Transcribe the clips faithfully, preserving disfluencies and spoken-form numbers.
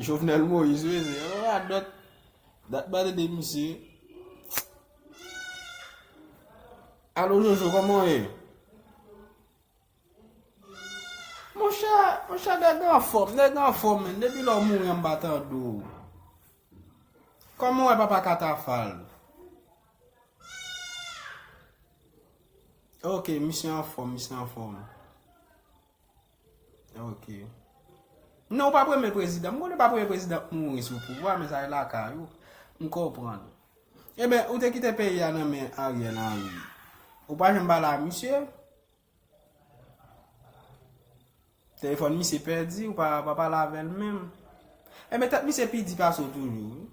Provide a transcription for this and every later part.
Jovenel Moïse, wi, se yon radòt. Dat pa tande misye. Alo, Jojo, kòman w ye? Monchè, monchè, nèg anfòm, nèg anfòm, men depi lè w mouri an m pa tande w. Kòman w wè papa Katafal? Ok, misye anfòm, misye anfòm. Ok. Non, ou pa premye prezidan. M konnen pa premye prezidan k mouri sou pouvwa, men sa e lakay ou. M konprann. Ebyen, ou te kite peyi a nan men Ariel Henry. Ou pa janm pale a misye? Telefòn misye pèdi, ou pa, pa pale avè l menm. Ebyen, tèt misye pi di pase w toujou, wi.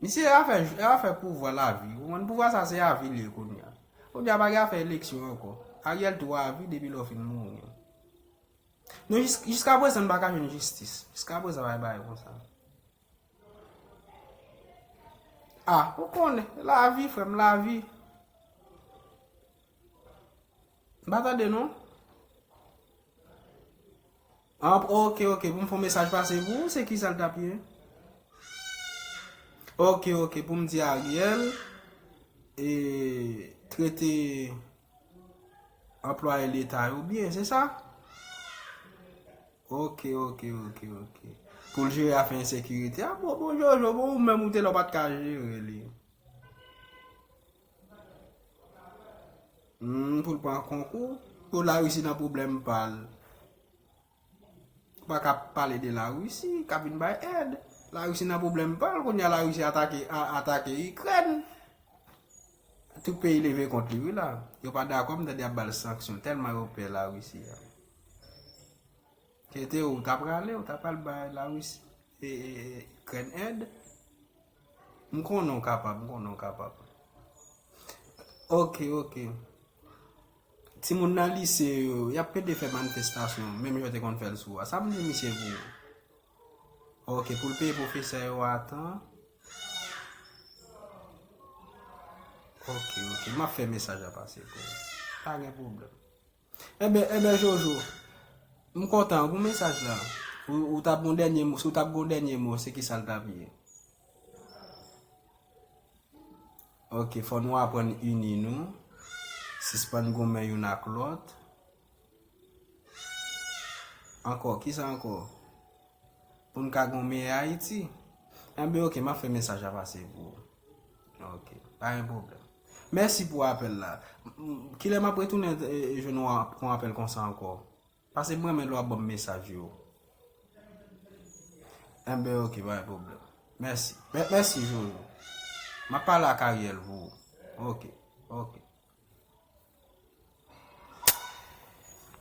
Misye afè, afè pouvwa lavi. Ou konprann, pouvwa sa se avi li ye kounye a. Kounye a pa gen afè eleksyon ankò. Ariel tou avi depi lè w fin mouri. Non, jis, jiska prezan n pa ka jwenn jistis. Jiska prezan pa gen bagay konsa. Ah, ou konnen, lavi, frè m, lavi. M pa tande non. Ah, ok, ok, pou m fè yon mesaj pase pou ou, se ki sa l t ap ye? Ok, ok, pou m di Ariel, e, trete anplwaye leta yo byen, se sa? Ok, ok, ok, ok. Pou l jere afè ensekirite a, bon, bon, Jojo, bon, ou menm ou te la ou pa t ka jere li. Hmm, pou l pran konkou, pou Larisi nan pwoblèm pa l. Ou pa ka pale de Larisi, k ap vin bay èd. Larisi nan pwoblèm pa l, kounye a Larisi atake, a, atake Ikrèn. Tout peyi leve kont li, wi la. Yo pa dakò, m tande y ap ba l sanksyon, tèlman yo pè Larisi a. Kete ou ta prale, ou ta pral bay Larisi, e, e, e, Ikrèn èd. M konnen w kapab, m konnen w kapab. Ok, ok. Timoun nan lise yo, y ap pede fè manifestasyon, menm jan yo te konn fè l sou a. Sa m di misye pou ou? Ok, pou l peye pwofesè yo a tan. Ok, ok. M ap fè mesaj la pase pou ou. Pa gen pwoblèm. Enben, enben, Jojo, m kontan pou mesaj la. Ou, ou t ap gon dènye mo, si w t ap gon dènye mo, se ki sa l t ap ye? Ok, fò nou aprann ini nou, sispann goumen youn ak lòt. Ankò, kisa ankò? Pou n ka gon meyè Ayiti. Enben, ok, m ap fè mesaj la pase pou ou. Ok, pa gen pwoblèm. Mèsi pou apèl la. M, m, kilè m ap retounen, e, e, jwenn yon ap-, yon apèl konsa ankò? Paske m renmen lè w ap ban m mesaj yo. Enben, ok, pa gen pwoblèm. Mèsi. Mè-, mèsi, Jojo. M ap pale ak Ariel pou ou. Ok, ok.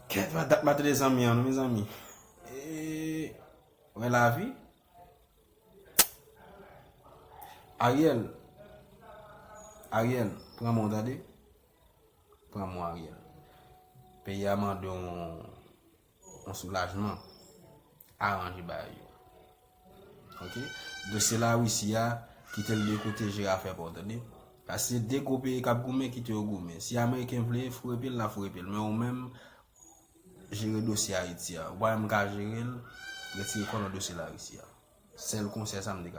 Kèt, pa dat mate de zanmi an, non, mezanmi. E, wè lavi. Ariel. Ariel, pran men w, tande. Pran men w, Ariel. Peyi a mande yon, yon soulajman. Aranje bagay yo. Ok? Dosye Larisi a, kite l de kote, jere afè pa w, tande? Paske se de gwo peyi k ap goumen, kite yo goumen. Si Ameriken vle frepe l, l ap frepe l. Men ou menm, jere dosye Ayiti a. Ou pa menm ka jere l, retire kò w nan dosye Larisi a. Sèl konsèy sa m te ka